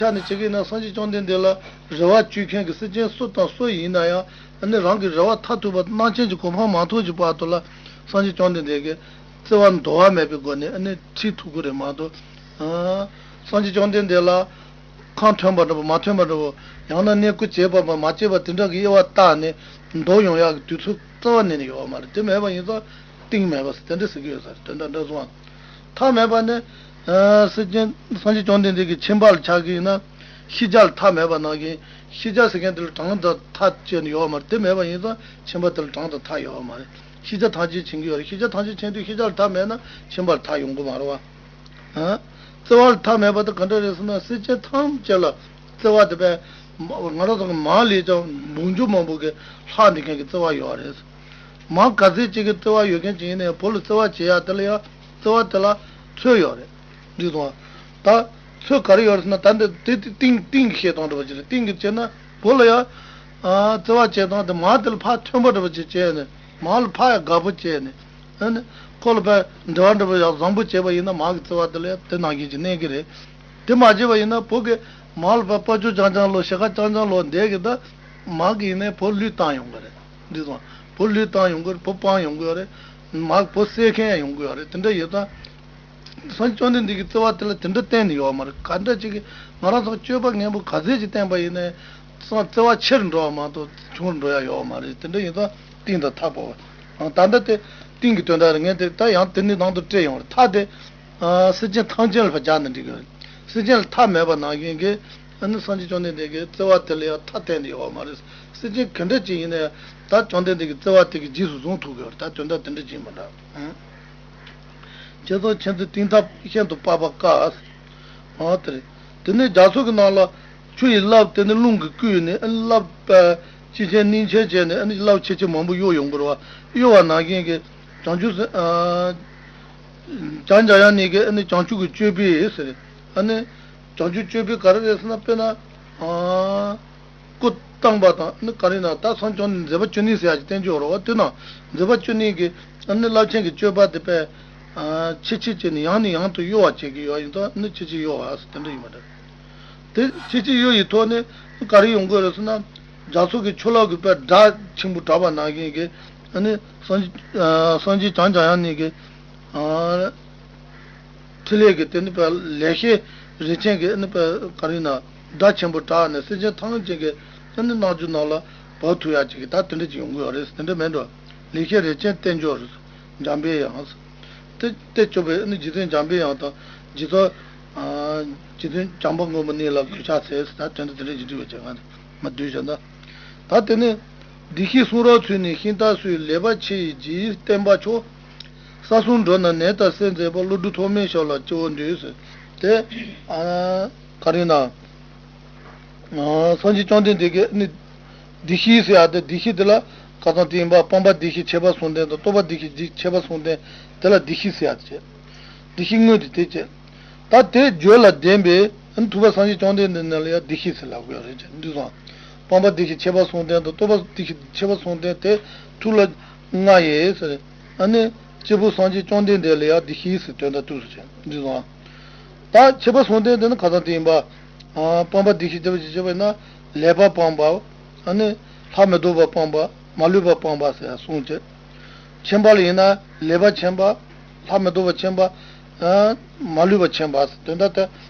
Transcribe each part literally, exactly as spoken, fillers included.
ཆ་ནས་བྱེད་ཀྱི་ཡིན་ན། སངས་རྒྱས་བཅོམ་ལྡན་འདས་ལ་རེ་བ་བཅོལ་མཁན་གྱི་སེམས་ཅན་སུ་དང་སུ་ཡིན་ན་ཡང་། ཨ་ནི་རང་གི་རེ་བ་མཐར་ཐུག་པ་རྣམ་མཁྱེན་གྱི་གོ་འཕང་མ་ཐོབ་ཀྱི་བར་དུ་ལ་སངས་རྒྱས་བཅོམ་ལྡན་འདས་ཀྱིས་བརྩེ་བ་འདོར་བ་མེད་པའི་སྒོ་ནས་ཨ་ནི་ཁྲིད་ཐུབ་ཀྱི་རེད་མ་གཏོགས། ཨ། སངས་རྒྱས་བཅོམ་ལྡན་འདས་ལ་ཁམས་ཐོན་པ་འདྲ་པོ་མ་ཐོན་པ་འདྲ་པོ། ཡང་ན་གནས་སྐབས་བྱས་པ་མ་བྱས་པ་དེ་འདྲ་གི་དབྱེ་བ་བལྟས་ནས་འདོར་ཡོང་ཡག་གི་དུས་ཚོད་རྩ་བ་ནས་ནི་ཡོད་མ་རེད། དེ་མེད་པ་ཡིན་ཙང་གཏིང་མེད་པ་དེ་འདྲ་ཟེར་གྱི་ཡོད་ས་རེད། དོན་དག་འདྲ་སོང་ཨ། མཐའ་མེད་པ་ནི། ཨ། སེམས་ཅན་སངས་རྒྱས་བཅོམ་ལྡན་འདས་ཀྱི་ཁྱིམ་པ་ལ་ཆགས་ཀྱི་ཡིན་ན། ཤེས་བྱ་ལ་མཐའ་མེད་པ་ནང་བཞིན། ཤེས་བྱ་ཟེར་མཁན་དེ་ལ་གྲངས་དང་མཐའ་བཅད་ནས་ཡོད་མ་རེད། དེ་མེད་པ་ཡིན་ཙང་ཁྱིམ་པ་དེ་ལ་གྲངས་དང་མཐའ་ཡོད་མ་རེད། ཤེས་བྱ་ཐམས་ཅད་མཁྱེན་གྱི་ཡོད་རེད། ཤེས་བྱ་ཐམས་ཅད་མཁྱེན་དུས་ཤེས་བྱ་ལ་མཐའ་མེད་ན་ཁྱིམ་པ་ལ་མཐའ་ཡོང་གི་མ་རེད་བ། ཨ། བརྩེ་བ་ལ་མཐའ་མེད་པ་དེ་ག་འདྲ་རེད་ཟེར་ན། སེམས་ཅན་ཐམས་ཅད་ལ་བརྩེ་བ་དེ་བས་ང་རང་ཚོ་གི་མང་ལས་ཀྱང་འབུམ་འཇུག་མང་པོ་གི་ལྷག་འདི་མཁན་གྱི་བརྩེ་བ་ཡོད་རེད། མང་ག་ཚད་ཅིག་གི་བརྩེ་བ་ཡོད་མཁན་ཅིག་ཡིན་ནའི་བུ་ལ་བརྩེ་བ་བྱེད་ཡག་དེ་ལ་ཡང་བརྩེ་བ་དེ་ལ་ཚོད་ཡོད་རེད། འགྲིག་སོང་ཨ། ད་ཚོད་ག་རེ་ཡོད་རེད་ཟེར་ན། ད་འདི་དེ་དེ་གཏིང་གཏིང་གི་བཤད་སྟངས་འདྲ་པོ་ཅིག་རེད། གཏིང་གི་བྱས་ན་བུ་ལ་ཡང་ཨ་བརྩེ་བ་བྱེད་སྟངས་དེ་མང་དེ་ལ་ཕར་མཐུན་པ་འདྲ་པོ་ཅིག་བྱས་ནས། མང་ལ་ཕར་ཡང་དགའ་པོ་བྱས་ནས། ཨ་ནི་ཁོ་ལ་ཕར་འབྲེལ་བ་འདྲ་པོ་ཡང་བཟང་པོ་བྱས་པ་ཡིན་ན། མང་གི་བརྩེ་བ་དེ་ལ་ཡང་དེ་ནང་བཞིན་ཅིག་གནས་ཀྱི་རེད། དེ་མ་བྱས་པ་ཡིན་ན་བུ་གིས་མང་ལ་ཕར་དཔལ་འབྱོར་རྐྱང་རྐྱང་ལོ། ཞེ་ཁ་རྐྱང་རྐྱང་ལོ་བསྡད་ཀྱི། ད་མང་གིས་ཡིན་ནའི་བུ་ལུས་བཏང་ཡོང་གི་རེད། འདི་སོང་བུ་ལུས་བཏང་ཡོང་གི་རེད། བུ་སྤངས་ཡོང་གི་ཡོད་རེད། མང་བུ་བསད་མཁན་ཡང་ཡོང་གི་ཡོད་རེད། དེ་འདྲ་ཡོད་ཙང་། སངས་རྒྱས་བཅོམ་ལྡན་འདས་ཀྱི་བརྩེ་བ་དེ་ལ་དེ་འདྲ་གཏན་ནས་ཡོད་མ་རེད། ག་འདྲ་ཅིག་གིས་ང་རང་ཚོ་སྤྱོད་པ་ངན་པ་ག་ཚད་ཅིག་བསྟན་པ་ཡིན་ནའི། སངས་བརྩེ་བ་ཆེ་རུ་འགྲོ་བ་མ་གཏོགས་ཆུང་རུ་འགྲོ་ཡ་ཡོད་མ་རེད། དེ་འདྲ་ཡིན་ཙང་གཏིང་དང་མཐའ་པོ། ཨང་། ད་ལྟ་དེ་གཏིང་གི་དོན་དག་རེད། ངས་དེ་ད་ཡང་དེ་ནས་ནང་དུ་བཀྲལ་ཡོང་རེད། མཐའ་དེ། ཨ། སེམས་ཅན་ཐམས་ཅད་ལ་ཕར་སྦྱར་ནས་འགྲིག་གི་རེད། སེམས་ཅན་ལ་མཐའ་མེད་པ་ནང་བཞིན་གྱི། ཨ་ནི་སངས་རྒྱས་བཅོམ་ལྡན་འདས་ཀྱི་བརྩེ་བ་དེ་ལ་ཡང་མཐའ་གཏན་ནས་ཡོད་མ་རེད། སེམས་ཅན་ག་འདྲ་ཅིག་ཡིན་ནའི་ད་བཅོམ་ལྡན་འདས་ཀྱི་བརྩེ་བ་དེ་གིས་རྗེས་སུ་བཟུང་ཐུབ་ཀྱི་ཡོད་རེད། ད་དོན་དག་དེ་འདྲ་ཅིག་མི་འདྲ། ཨང་། བྱས་ཙང་མཁྱེན་བརྩེ་གཏིང་མཐའ་ཤིན་ཏུ་དཔག་པ་དཀའ། ཨ། དེ་རེད། དེ་ནས་རྒྱ་མཚོ་གི་ནང་ལ་ཆུ་ཡི་རླབས་དེ་ནི་རླུང་གིས་བསྐུལ་ནས། ཨ་ནི་རླབས་པ་སྤྱི་ཆེན་སྙིང་ཆེན་བྱས་ནས། ཨ་ནི་རླབས་ཆེ་ཆེ་མང་པོ་གཡོ་ཡོང་གི་རེད་བ། གཡོ་བ་ནང་བཞིན་གྱི་བྱང་ཆུབ་སེམས། ཨ། བྱང་འཇམ་དབྱངས་ཉིད་ཀྱི་ཨ་ནི་བྱང་ཆུབ་ཀྱི་སྤྱོད་པས་ཟེར། ཨ་ནི་བྱང་ཆུབ་སྤྱོད་པས་ག་རེ་རེད་ཟེར་ན། དཔེར་ན། ཨ། སྐུ་བལྟམས་པ་དང་། ཨ་ནི་ག་རེ་ན། ད་སངས་རྒྱས་བཅོམ་ལྡན་འདས་མཛད་པ་བཅུ་གཉིས་ཟེར་ཡག་ཅིག་བསྟན་རྒྱུ་ཡོད་རེད་བ། དེ་ནང་མཛད་པ་བཅུ་གཉིས་ཀྱི་ཨ་ནི་རླབས་ཆེན་གྱི་སྤྱོད་པ་དེ་དཔེ། ཨ། ཆེ་ཆེ་བྱས་ནས་ཡང་ནས་ཡང་དུ་གཡོ་བ་བྱེད་ཀྱི་ཡོད་ཡིན་ཙང་། ཨ་ནི་ཆེ་ཆེ་གཡོ་བ་ཟེར་དེ་འདྲ་ཡིན་པ་འདྲ། དེ་ཆེ་ཆེ་གཡོ་ཡི་ཐོག་ནས་ག་རེ་ཡོང་གི་རེད་ཟེར་ན། རྒྱ་མཚོ་གི་ཆུ་རླབས་ཀྱིས་དཔེ་སྒྲ་ཆེན་པོ་གྲགས་པ་ནང་བཞིན་གྱི། ཨ་ནི་སངས་རྒྱས། ཨ། སངས་རྒྱས་བྱང་འཇམ་དབྱངས་ཉིད་ཀྱི། ཨ། ཕྲིན་ལས་ཀྱི་དེ་ནི་དཔེ་ལེགས་བཤད་རིན་ཆེན་གྱི། ཨ་ནི་དཔེ་ག་རེ་ན། སྒྲ་ཆེན་པོ་གྲགས་ནས་སེམས་ཅན་ཐམས་ཅད་ཀྱི། ཨ་ནི་རྣལ་འབྱོར་རྣམས་ལ་བབས་ཐུབ་ཡག་ཅིག་གི། ད་དེ་འདྲ་ཅིག་ཡོང་གི་ཡོད་རེད། དེ་འདྲ་མིན་འགྲོ། ལེགས་བཤད་རིན་ཆེན་བསྟན་འགྱུར་འཇམ་པའི་དབྱངས། དེ་དེ་སྐྱོབ་པའི་ཨ་ནི་རྗེ་བཙུན་འཇམ་པའི་དབྱངས་དང་། རྗེ་བཙུན། ཨ། རྗེ་བཙུན་བྱམས་པ་མགོན་པོ་གཉིས་ལ་གུས་ཕྱག་འཚལ་ཟེར། ད་དེ་འདྲ་དེ་འདྲ་ཅིག་འབྲི་བ་བྱས། ང་མ་བསྡུས་བྱས་ད། ད་དེ་ནས། བདེ་གཤེགས་གསུང་རབ་ཚུལ་ནི་ཤིང་རྟ་སོགས། ལེགས་པར་ཕྱེ་ཡི་རྗེས་བསྟན་པ་མཆོག། ས་གསུམ་འགྲོ་རྣམས་ནད་དང་བསལ་མཛད་པ། ཀླུ་སྒྲུབ་ཐོགས་མེད་ཞབས་ལ་སྤྱི་བོར་འདུད་ཟེར། དེ། ཨ། ག་རེ་ན། ཨ། སངས་རྒྱས་བཅོམ་ལྡན་འདས་ཀྱིས་ནི། བདེ་གཤེགས་ཟེར་ཡག་དེ། བདེ་གཤེགས་དེ་ལ་ཁ་སང་དེ་ཡིན་པ། སྤངས་པ་བདེ་གཤེགས་ཁྱད་པར་གསུམ་ལྡན་དང་། རྟོགས་པ་བདེ་གཤེགས་རྗེས་ཁྱད་པར་གསུམ་ལྡན། དེ་ལ་བདེ་གཤེགས་ཟེར་ཡག་དེ་བྱས། བདེ་གཤེགས་དངོས་དེ་དེ་བྱས། ད་དེ་བརྗོད་ལ་ལྡན་པའི་ཐུབ་པ་སངས་རྒྱས་བཅོམ་ལྡན་འདས་ནི་ལ་ཡང་བདེ་གཤེགས་ཟེར་ལབ་དགོས་རེད་ཅེས་འདི་སོང་། སྤངས་པ་བདེ་གཤེགས་ཁྱད་པར་གསུམ་ལྡན་དང་། རྟོགས་པ་བདེ་གཤེགས་ཁྱད་པར་གསུམ་ལྡན་དེ་ཐུགས་ལ་མངའ་ཡི་ཟེར། ཨ་ནི་སྐྱེས་བུ་སངས་རྒྱས་བཅོམ་ལྡན་འདས་ལ་ཡང་བདེ་གཤེགས་ཟེར་དོན་དག་ཐུགས་སུ་ཆེ་འདི་སོང་། ད་ཁྱད་པར་གསུམ་ལྡན་དེ་ནི་ཁ་སང་དེ་ཡིན་པ། ཨ། སྤངས་པ་བདེ་གཤེགས་ཁྱད་པར་ཅིག་བྱས་པ་ཡིན་ན། ལེགས་པར་སྤངས་པ། ཨ་ནི་ལྷག་མི་ལྡོག་པར་སྤངས་པ། མ་ལུས་པར་སྤངས་པ་ཟེར་གསུངས་བྱས། མཁྱེན་པ་ལ་ཡིན་ན་ལེགས་པར་མཁྱེན་པ། ལྷག་མི་ལྡོག་པར་མཁྱེན་པ། ཨ། མ་ལུས་པར་མཁྱེན་པ་ཟེར་དོན་དག་དེ།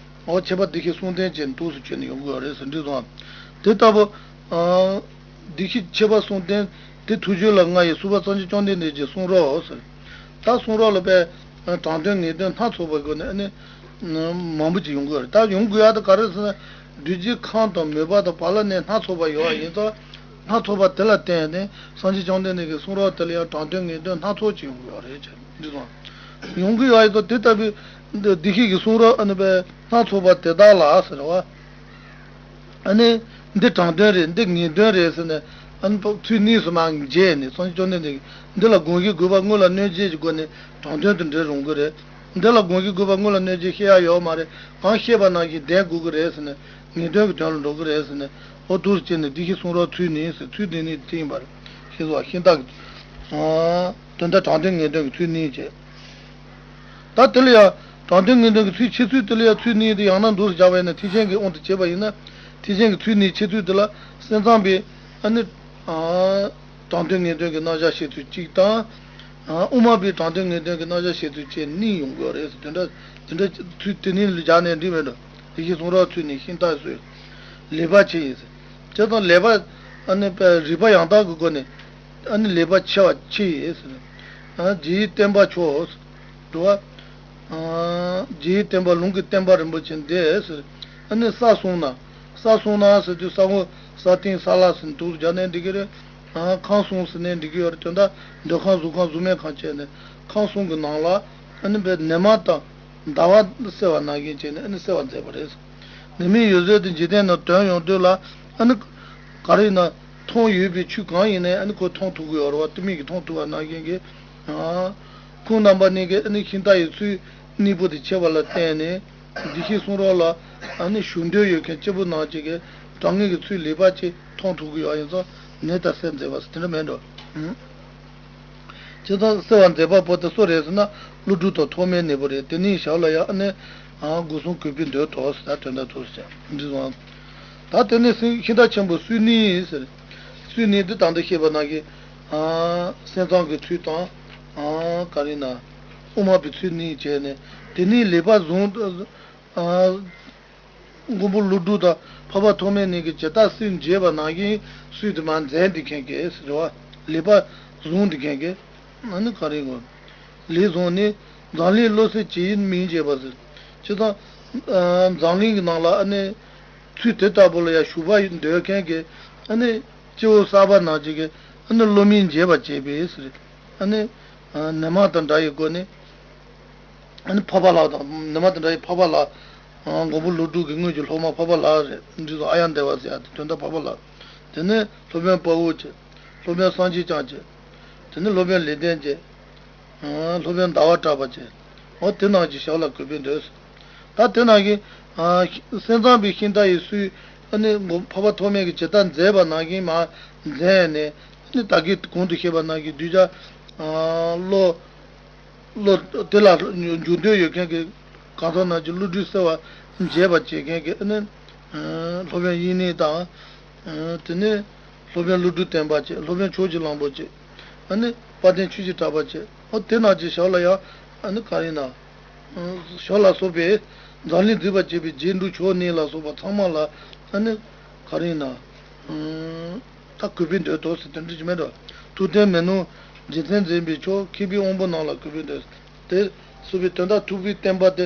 འོ། ཁྱད་པར་བདེ་གཤེགས་གསུམ་ལྡན་ཅན་འདུག་སེ་བྱས་ནས་ཡོང་གི་ཡོད་རེད་ཟེར་འདི་སོང་། དེ་ལྟ་བུ། ཨ། བདེ་གཤེགས་ཁྱད་པར་གསུམ་ལྡན་དེ་ཐུགས་རྒྱུད་ལ་མངའ་ཡི་གསུངས་པ་སངས་རྒྱས་བཅོམ་ལྡན་འདས་ཀྱི་གསུང་རབ་ཟེར། ད་གསུང་རབ་ལ་དཔེ་དྲང་དོན་ངེས་དོན་སྣ་ཚོགས་པའི་སྒོ་ནས་ཨ་ནི་མང་པོ་ཅིག་ཡོང་གི་ཡོད་རེད། ད་ཡོང་དགོས་ཡག་དེ་ག་རེ་ཟེར་ན། རྡོ་རྗེ་ཁམས་དང་མོས་པ་དང་བག་ལ་ནི་སྣ་ཚོགས་པ་ཡོད་པ་ཡིན་ཙང་། སྣ་ཚོགས་པ་དེ་ལ་བརྟེན་ནས་སངས་རྒྱས་བཅོམ་ལྡན་འདས་ཀྱི་གསུང་རབ་དེ་ལ་ཡང་དྲང་དོན་ངེས་དོན་སྣ་ཚོགས་ཅིག་ཡོང་གི་ཡོད་རེད་ཅེས་འདི་སོང་། ཡོང་གི་ཡོད་ཡིན་ཙང་དེ་ལྟ་བུའི་བདེ་གཤེགས་ཀྱི་གསུང་རབ་ཨ་ནི་དཔེ་སྣ་ཚོགས་པ་དེ་དག་ལ་ཟེར་བ། ཨ་ནི་འདི་དྲང་དོན་རེད། འདི་ངེས་དོན་རེད་ཟེར་ནས། ཨ་ནི་ཚུལ་གཉིས་སུ་མར་འབྱེད་ནས་སངས་རྒྱས་བཅོམ་ལྡན་འདས་ཀྱིས་འདི་ལ་དགོངས་ཀྱི་དགོས་པ་དངོས་ལ་གནོད་བྱེད་ཀྱི་སྒོ་ནས་དྲང་དོན་དུ་འགྲེལ་རུང་གི་རེད། འདི་ལ་དགོངས་ཀྱི་དགོས་པ་དངོས་ལ་གནོད་བྱེད་བཤད་ཡ་ཡོད་མ་རེད། གང་བཤད་པ་ནང་བཞིན་བདེན་དགོས་ཀྱི་རེད་ཟེར་ནས། ངེས་དོན་གྱི་དོན་ལ་འགྲོ་གི་རེད་ཟེར་ནས། འོ་འདུག་སེ་བྱས་ནས་བདེ་གཤེགས་གསུང་རབ་ཚུལ་གཉིས་ཟེར། ཚུལ་གཉིས་ནི་དེ་ཡིན་པར་ཤེས་སོ། ཤིང་རྟ་གི། ཨ། དོན་དག་དྲང་དོན་ངེས་དོན་གྱི་ཚུལ་གཉིས་བྱས། ད་དེ་ལ་ཡང་ དྲང་དོན་ངེས་དོན་གྱི་ཚུལ་འཆད་ཚུལ་དེ་ལ་ཡང་ཚུལ་གཉིས་དེ་ཡང་ན་འདུག་སེ་སྦྱར་བ་ཡིན་ན། ཐེག་ཆེན་གྱི་དབང་དུ་བྱས་པ་ཡིན་ན། ཐེག་ཆེན་གྱི་ཚུལ་གཉིས་འཆད་ཚུལ་དེ་ལ་སེམས་ཙམ་པའི་ཨ་ནི་ཨ་དྲང་དོན་ངེས་དོན་གྱི་རྣམ་གཞག་བཤད་ཚུལ་གཅིག་དང་། ཨ་དབུ་མ་པའི་དྲང་དོན་ངེས་དོན་གྱི་རྣམ་གཞག་བཤད་ཚུལ་བཅས་གཉིས་ཡོང་དགོས་རེད། དེ་འདྲ་དེ་འདྲ་ཚུལ་དེ་གཉིས་ལ་སྦྱར་ནས་འགྲིག་མེད་འགྲོ། དེ་བཞིན་གསུང་རབ་ཚུལ་གཉིས་ཤིང་རྟ་སོགས་ལེགས་པར་ཕྱེ་ཡིན་ཟེར། བྱས་ཙང་ལེགས་པར་ཨ་ནི་རིགས་པ་ཡང་དག་གི་སྒོ་ནས་ཨ་ནི་ལེགས་པར་ཕྱེ་བ་ཕྱེ་ཡིན་ཟེར། ཨ་རྗེ་ཡི་བསྟན་པ་མཆོག་འགྲོ་བ། ཨ་རྗེ་ཡི་བསྟན་པ་ལུང་གི་བསྟན་པ་རིན་པོ་ཆེ་འདི་ཟེར། ཨ་ནི་ས་གསུངས་ན། ས་གསུངས་ན་ཟེར་དུས་ས་ངོ་ས་སྟེང་ས་བླ་ཟེར་འདུག་སྦྱར་ནས་འགྲིག་གི་རེད། ཨ་ཁང་གསུངས་ཟེར་ནས་འགྲིག་གི་ཡོད་རེད། དོན་དག་འདོད་ཁང་གཟུགས་ཁང་གཟུགས་མེད་ཁང་བྱས་ནས་ཁང་གསུམ་གྱི་ནང་ལ་ཨ་ནི་བའི་ནས་མ་དང་ཟླ་བ་གསལ་བ་ནང་བཞིན་བྱས་ནས་ཨ་ནི་གསལ་བར་མཛད་པ་རེད། ནས་མའི་འོད་ཟེར་དེ་འཇིག་རྟེན་ན་དོན་ཡོང་དུས་ལ་ཨ་ནི་ག་རེ་ཡིན་ན། མཐོང་ཡོད་པའི་ཆོས་གང་ཡིན་ནའི་ཨ་ནི་ཁོས་མཐོང་ཐུབ་ཀྱི་ཡོད་རེད་བ། ཏི་མིག་གིས་མཐོང་ཐུབ་པ་ནང་བཞིན་གྱི། ཨ་ཁོང་རྣམ་པ་གཉིས་ཀྱིས་ཨ་ནི་ཤིང་རྟ་ཡི་ཚུལ་གཉིས་པོ་དེ་ཕྱེ་བ་ལ་བརྟེན་ནས་འདི་ཤེས་གསུང་རོགས་ལ་ཨ་ནི་ཞུ་འདོད་ཡོད་མཁན་སྐྱེ་བོ་ནང་བཞིན་གྱི་དྲང་ངེས་ཀྱི་ཚུལ་ལེགས་པ་ཅིག་མཐོང་ཐུབ་ཀྱི་ཡོད། ཡིན་ཙང་ནས་ད་གསལ་མཛད་པ་དེ་འདྲ་མེད་འགྲོ། ཨང་། བྱས་ཙང་གསལ་བར་མཛད་པ་པོ་དེ་སུ་རེད་ཟེར་ན། ཀླུ་སྒྲུབ་དང་ཐོགས་མེད་ནི་པོ་རེད། དེ་ནི་ཞབས་ལ་ཡང་ཨ་ནི་ཨ་སྒོ་གསུམ་གུས་པས་འདུད་དོ་ཟེར། ད་དོན་དག་ཐུགས་སུ་ཆུད་འདི་སོང་། ད་དེ་ནི་ཤིང་རྟ་ཆེན་པོ་སུ་ནི་ཟེར། སུ་ནི་འདི་ད་ལྟ་བཤད་པ་ནང་གི་ཨ་སེམས་ཙམ་གྱི་ཚུལ་དང་། ཨ་ག་རེ་ན་དབུ་མ་པའི་ཚུལ་གཉིས་བྱས་ནས། དེ་ནི་ལེགས་པར་བཟུང་། ཨ། མགོན་པོ་ཀླུ་སྒྲུབ་དང་འཕགས་པ་ཐོགས་མེད་གཉིས་ཀྱིས་ཇི་ལྟར་སུས་མཛད་པ་ནང་བཞིན་སུས་དེ་མར་མཛད་འདི་མཁན་གྱི་ཟེར་བ། ལེགས་པར་བཟུང་འདི་མཁན་གྱི། ཨ་ནི་ག་རེ་གོ། ལེགས་བཟུང་ནི་འཛམ་གླིང་བློ་གསལ་ཇི་ཡིན་མིང་བརྗོད་པ་ཟེར། བྱས་ཙང་འཛམ་གླིང་གི་ནང་ལ་ཨ་ནི་ཚུལ་དེ་ལྟ་བུ་ལ་ཡང་ཞུགས་པར་འདོད་མཁན་གྱི་ཨ་ནི་སྐྱེ་བོ་གསར་པ་ནང་བཞིན་གྱི་ཨ་ནི་བློ་མིང་འབྱེད་པར་བྱེད་པའི་ཟེར། ཨ་ནི་ནས་མ་དང་འདྲ་བའི་སྒོ་ནས། ཨ་ནི་འཕགས་པ་ལྷ་དང་ནས་མ་དང་འདྲ་བའི་འཕགས་པ་ལྷ། ཨ་མགོན་པོ་ཀླུ་སྒྲུབ་ཀྱི་དངོས་ཀྱི་སློབ་མ་འཕགས་པ་ལྷ་རེད། འདི་ཚོ་ཨཱརྱ་དེ་བ་ཟེར་ཡ་དེ་དོན་དག་འཕགས་པ་ལྷ། དེ་ནས་སློབ་དཔོན་དཔའ་བོ་བྱས། སློབ་དཔོན་སངས་རྒྱས་བསྐྱངས་བྱས། དེ་ནས་སློབ་དཔོན་ལེགས་ལྡན་བྱས། ཨ་སློབ་དཔོན་ཟླ་བ་གྲགས་པ་བྱས། འོ་དེ་རྣམས་ཀྱི་ཞབས་ལ་གུས་པས་འདུད། ད་དེ་རྣམས་ཀྱིས་ཨ་སེམས་ཙམ་པའི་ཤིང་རྟ་ཡི་སུས་ཨ་ནི་མགོན་འཕགས་པ་ཐོགས་མེད་ཀྱིས་ཇི་ལྟར་མཛད་པ་ནང་བཞིན་མར་མཛད་ནས། ཨ་ནི་ད་གིན་གོང་དུ་བཤད་པ་ནང་བཞིན་གདུལ་བྱ་ཨ་བློ། བློ་དེ་ལ་འཇུག་འདོད་ཡོད་མཁན་གྱི་གང་ཟག་རྣམས་ཀྱི་བློ་གྲོས་གསལ་བར་འབྱེད་པར་བྱེད་མཁན་གྱི་ཨ་ནི་སློབ་དཔོན་དབྱིག་གཉེན་དང་། དེ་ནས་སློབ་དཔོན་ཀླུ་སྒྲུབ་བསྟན་པ་བྱས། སློབ་དཔོན་ཕྱོགས་ཀྱི་གླང་པོ་ཆེ། ཨ་ནི་དཔལ་ལྡན་ཆོས་ཀྱི་གྲགས་པ་བྱས། འོ་དེ་རྣམས་ཀྱི་ཞབས་ལ་ཡང་ཨ་ནི་ག་རེ་ན། ཞབས་ལ་སོགས་པའི་འཛམ་གླིང་འཛིན་པར་བྱེད་པའི་རྗེས་འགྲོ་མཆོག་གཉིས་ལ་སོགས་པ་ཚང་མ་ལ་ཨ་ནི་ག་རེ་ན། ད་གུས་པས་འདུད་དོ་ཟེར་དོན་འགྲིག་གི་མེད་འགྲོ། ཐུབ་བསྟན་མི་ནུབ་རྗེ་བཙུན་འཛིན་པའི་མཆོག་མཁས་པའི་དབང་པོ་རྣམས་ལ་གུས་པས་འདུད། དེ་སོགས་པའི་དོན་དག་ཐུབ་པའི་བསྟན་པ་དེ་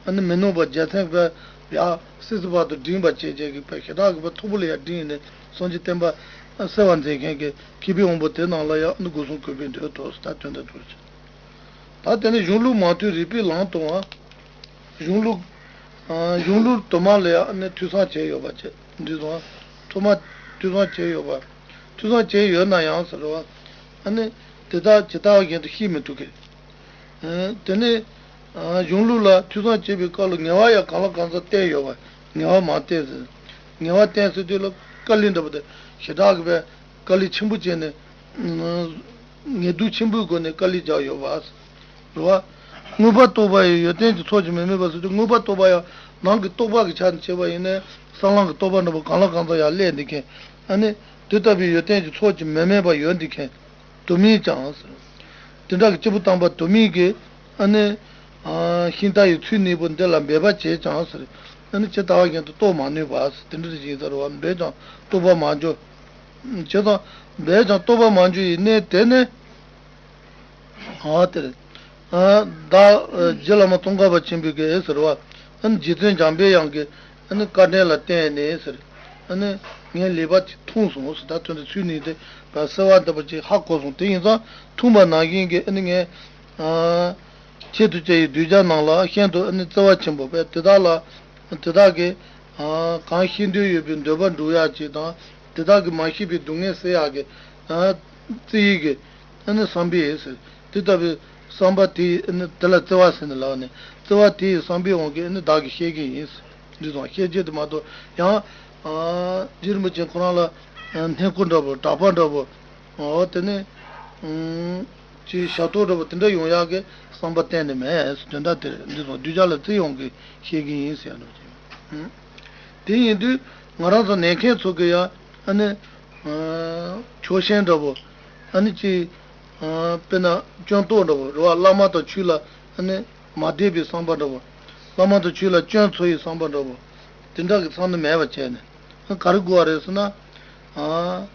ཨ་ནི་མི་ནུབ་པ་རྒྱལ་མཚན་པས་ཡང་སྲིད་རྩེ་བར་དུ་བསྒྲེངས་པར་བྱེད་བྱེད་ཀྱི་པའི་ཞེ་དྲག་གི་པ་མཐུ་པོ་ལ་ཡང་བསྒྲེངས་ནས་སངས་རྒྱས་བསྟན་པ་གསལ་བར་མཛད་མཁན་གྱི་མཁས་པའི་དབང་པོ་དེ་རྣམས་ལ་ཡང་ཨ་ནི་སྒོ་གསུམ་གུས་པས་འདུད་དོ་ཟེར། ད་དོན་དག་ཐུགས་རྗེ་ཆེ། ད་དེ་ནས་གཞུང་ལུགས་མང་ཐོས་རིགས་པས་ལམ་སྟོན་པ། གཞུང་ལུགས། ཨ་གཞུང་ལུགས་དུ་མ་ལ་ཡང་ཨ་ནི་ཐོས་བསམ་བྱས་ཡོད་པ་བྱས། འདི་ཚོ་ཐོག་མ་ཐོས་བསམ་བྱས་ཡོད་པ། ཐོས་བསམ་བྱས་ཡོད་ན་ཡང་ཟེར་བ། ཨ་ནི་དེ་དག་ཇི་ལྟ་བ་བཞིན་དུ་ཤེས་མི་ཐུབ་མཁན། ཨ་དེ་ནས་ཨ་གཞུང་ལུགས་ལ་ཐོས་བསམ་བྱེད་པའི་སྐབས་ལ་ངལ་བ་ཡང་གང་ལ་གང་འཚམ་བསྟེན་ཡོད་པ། ངལ་བ་མང་བསྟེན་ཟེར། ངལ་བ་བསྟེན་ཟེར་དུས་ལ་དཀའ་ལས་འདྲ་པོ་དེ་ཞེ་དྲག་གི་པའི་དཀའ་ལས་ཆེན་པོ་བྱས་ནས། ངལ་དུབ་ཆེན་པོའི་སྒོ་ནས་དཀའ་ལས་རྒྱག་ཡོད་པ། རེད་བ། མངོན་པར་རྟོགས་པ་ཡི་ཡོན་ཏན་གྱི་ཚོགས་ཀྱིས་མི་དམིགས་པ་ཟེར་དུས་མངོན་པར་རྟོགས་པ་ཡང་ནང་གི་རྟོགས་པ་གི་ཆ་ནས་བྱས་པ་ཡིན་ནའི་གསང་ལམ་གྱི་རྟོགས་པ་འདྲ་པོ་གང་ལ་གང་འཚམ་ཡང་སླེབས་འདི་མཁན། ཨ་ནི་དེ་ལྟ་བུའི་ཡོན་ཏན་གྱི་ཚོགས་ཀྱིས་མི་དམིགས་པ་ཡོད་འདི་མཁན། དུ་མས་ཀྱང་ཟེར། དེ་འདྲ་གི་སྐྱེས་བུ་དམ་པ་དུ་མས་ཀྱིས་ཨ་ནི་ཨ་ཤིང་རྟ་ཡི་ཚུལ་གཉིས་པོ་འདི་ལ་འབད་པ་བྱས་ཀྱང་ཟེར། ཨ་ནི་ཇི་ལྟ་བ་བཞིན་དུ་རྟོགས་མ་ནུས་པ་ཟེར། དེ་འདྲ་ཞིག་ཡིན་ས་རེད་བ། འབད་ཀྱང་རྟོགས་པར་མ་འགྱུར། བྱས་ཙང་འབད་ཀྱང་རྟོགས་པར་མ་འགྱུར་བའི་གནས་དེ་ནི། ཨ་དེར། ཨ་བདག་རྗེ་བླ་མ་ཙོང་ཁ་པ་ཆེན་པོའི་གི་ཟེར་བ། ཨ་ནི་རྗེ་བཙུན་འཇམ་པའི་དབྱངས་ཀྱི་ཨ་ནི་བཀའ་དྲིན་ལ་བརྟེན་ནས་ཟེར། ཨ་ནི་ངས་ལེགས་པར་ཅིག་མཐོང་སོང་ཟེར། ད་དོན་དུ་ཚུལ་གཉིས་དེ་བ་གསལ་བ་འདྲ་པོ་ཅིག་ཧ་གོ་སོང་། དེ་ཡིན་ཙང་མཐོང་པ་ནང་བཞིན་གྱི་ཨ་ནི་ངས་ཨ་ཆེད་དུ་བཅའ་བའི་གདུལ་བྱ་རྣམས་ལ་ཤིན་ཏུ་ཨ་ནི་བརྩེ་བ་ཆེན་པོ་བས་དེ་དག་ལ། དེ་དག་གིས་ཨ་གང་ཤེས་འདོད་ཡོད་པའི་འདོད་པ་འགྲུབ་ཡག་ཅིག་དང་། དེ་དག་གིས་མ་ཤེས་པའི་སྡུག་བསྔལ་སེལ་ཡག་གི་ཨ་བརྩེ་ཡིག་གི་ཨ་ནི་བསམ་པས་ཟེར། དེ་ལྟ་བུའི་བསམ་པ་དེ་ཨ་ནི་དེ་ལ་བརྩེ་བ་ཟེར་ནས་ལབ་ནས་བརྩེ་བ་དེ་ཡི་བསམ་པའི་དབང་གིས་ཨ་ནི་བདག་གིས་བཤད་ཀྱི་ཡིན་ཟེར། འདི་དང་བཤད་རྒྱུ་དེ་མ་གཏོགས་ཡང་ཨ་རྗེ་རིན་པོ་ཆེ་ཁོ་རང་ལ་ཨ་སྣེ་ཁོག་འདྲ་པོ་གྲགས་པ་འདྲ་པོ། འོ་དེ་ནས་ཨ། ཅིག་ཞབས་ཏོག་འདྲ་པོ་དེ་འདྲ་ཡོང་ཡག་གི་བསམ་པ་གཏན་ནས་མེད། དོན་དག་དེ་རེད། འདི་ཚོ་གདུལ་བྱ་ལ་བརྩི་ཡོང་གི་བཤད་ཀྱི་ཡིན་ཟེར་ཡ་འདྲ་པོ་ཅིག་དེ་ཡིན་དུས་ང་རང་ཚོ་ནད་མཁན་ཚོ་གི་ཡ་ཨ་ནི་ཕྱོགས་ཞེན་འདྲ་པོ། ཨ་ནི་ཅིག་དཔེར་ན་སྐྱོན་རྟོག་འདྲ་པོ་རེད་བ། བླ་མ་དང་ཆོས་ལ་ཨ་ནི་མ་དད་པའི་བསམ་པ་འདྲ་པོ། བླ་མ་དང་ཆོས་ལ་སྐྱོན་འཚོལ་བའི་བསམ་པ་འདྲ་པོ། དེ་འདྲ་གི་ཚང་ནི་མེད་པ་བྱས་ནས་ག་རེ་དགོས་པ་རེད་ཟེར་ན། ཨ།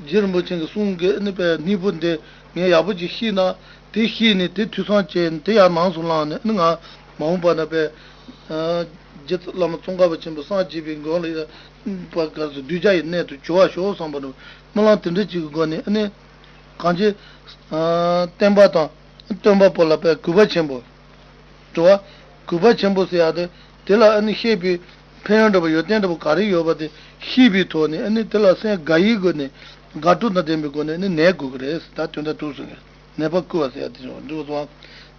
རྗེ་རིན་པོ་ཆེ་གི་གསུང་གི་ཨ་ནི་པའི་སྙིང་པོ་འདི་ངས་ཡག་པོ་ཅིག་ཤེས་ན། དེ་ཤེས་ནས་དེ་ཐོས་བསམ་བྱས་ནས་དེ་ཡར་ནང་སུ་བླངས་ནས་ཨ་ནི་ང་མ་འོངས་པ་ན་པའི་ཨ། རྗེ་བླ་མ་ཙོང་ཁ་པ་ཆེན་པོ་སངས་རྒྱས་པའི་མགོན་ལ་ཡ་པ་ག་ཚོད་གདུལ་བྱ་ཡི་གནས་སུ་གྱུར་བར་ཤོག་བསམ་པ་འདྲ་པོ། སྨོན་ལམ་དེ་འདྲ་ཅིག་གི་སྒོ་ནས་ཨ་ནི་གང་ཅི། ཨ། བསྟན་པ་དང་སྟོན་པ་པོ་ལ་པའི་གུས་པ་ཆེན་པོ། འགྲོ་བ། གུས་པ་ཆེན་པོ་ཟེར་ཡག་དེ། དེ་ལ་ཨ་ནི་བཤད་པའི་ཕན་ཡོན་འདྲ་པོ་ཡོན་ཏན་འདྲ་པོ་ག་རེ་ཡོད་པ་དེ་ཤེས་པའི་ཐོག་ནས་ཨ་ནི་དེ་ལ་སེམས་དགའ་བའི་སྒོ་ནས་དགའ་སྤྲོ་དང་ལྡན་པའི་སྒོ་ནས་ཨ་ནི་ནན་དགོས་ཀྱི་རེད། ད་དོན་དག་ཐུགས་སུ་ངེས་ནད་པ་བསྐུལ་བ་ཟེར་ཡག་དེ་བྱུང་འདུག་སོང་།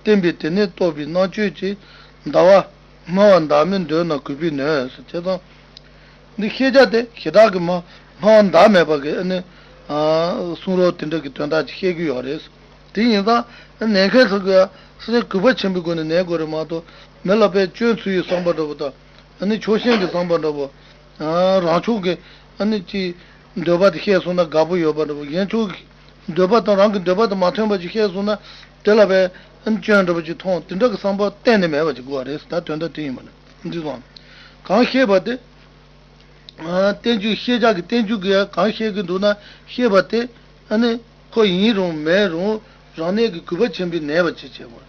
བསྟན་པའི་དེ་ནས་རྟོགས་པའི་རྣམ་དཔྱོད་ཀྱིས། ཟླ་བ། སྨྲ་བ་བདག་མེད་འདོད་ན་གུས་པས་ནོན་ཟེར་བྱས་ཙང་། འདི་ཤེས་བྱ་དེ་ཞེ་དྲག་གི་མ་སྨྲ་བ་བདག་མེད་པ་གི་ཨ་ནི། ཨ། གསུང་རོགས་དེ་འདྲ་གི་དོན་དག་ཅིག་བཤད་ཀྱི་ཡོད་རེད། དེ་ཡིན་ཙང་ནན་མཁན་ཚོ་གི་སེམས་གུས་པ་ཆེན་པོའི་སྒོ་ནས་ནན་དགོས་རེད་མ་གཏོགས་མི་ལ་པའི་སྐྱོན་འཚོལ་བའི་བསམ་པ་འདྲ་པོ་དང་ཨ་ནི་ཕྱོགས་ཞེན་གྱི་བསམ་པ་འདྲ་པོ། ཨ། རང་ཕྱོགས་ཀྱི་ཨ་ནི་ཅིག་འདོད་པ་དེ་བཤད་སོང་ན་དགའ་པོ་ཡོད་པ་འདྲ་པོ། གཞན་ཕྱོགས་ཀྱི་འདོད་པ་དང་རང་གི་འདོད་པ་དང་མ་མཐུན་པ་ཅིག་བཤད་སོང་ན་དེ་ལ་པའི་ཨ་ནི་སྐྱོན་འདྲ་པོ་ཅིག་མཐོང་། དེ་འདྲ་གི་བསམ་པ་གཏན་ནས་མེད་པ་ཅིག་དགོས་པ་རེད། ད་དོན་དག་དེ་ཡིན་པ་ནི་འདི་སོང་། གང་ཤེས་པ་དེ། ཨ། བསྟན་བཅོས་ཤེས་བྱ་གི་བསྟན་བཅོས་ཀྱི་ཡ་གང་བཤད་ཀྱི་འདུག་ན་ཤེས་པ་དེ་ཨ་ནི་ཁོ་ཡིན་རུང་མེད་རུང་རང་ཉིད་ཀྱི་གུས་པ་ཆེན་པོས་ནན་པ་ཅིག་བྱེད་དགོས།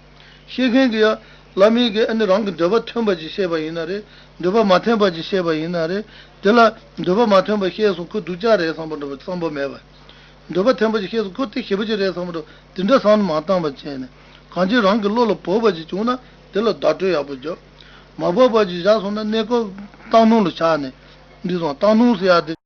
ཤེས་མཁན་གྱི་ཡ་བླ་མའི་གི་ཨ་ནི་རང་གི་འདོད་པ་མཐུན་པ་ཅིག་བཤད་པ་ཡིན་ན་རེད། འདོད་པ་མ་མཐུན་པ་ཅིག་བཤད་པ་ཡིན་ན་རེད། དེ་ལ་འདོད་པ་མ་མཐུན་པ་བཤད་སོང་ཁོ་སྡུག་ཅག་རེད་བསམ་པ་འདྲ་པོ་བསམ་པ་མེད་པ། འདོད་པ་མཐུན་པ་ཅིག་བཤད་སོང་ཁོ་དེ་ཞེ་པོ་ཅིག་རེད་བསམ་པ་འདྲ་དེ་འདྲ་བསམ་བློ་མ་བཏང་བ་བྱས་ནས་གང་ཅི་རང་གི་བློ་ལ་བབས་པ་ཅིག་བྱུང་ན་དེ་ལ་བརྡ་སྤྲོད་ཡག་པོ་རྒྱོབ། མ་བབས་པ་ཅིག་བཞག་སོང་ན་གནས་སྐབས་བཏང་སྣང་ལ་ཆགས་ནས་འདི་སོང་བཏང་སྣང་ཟེར་ཡག་དེ།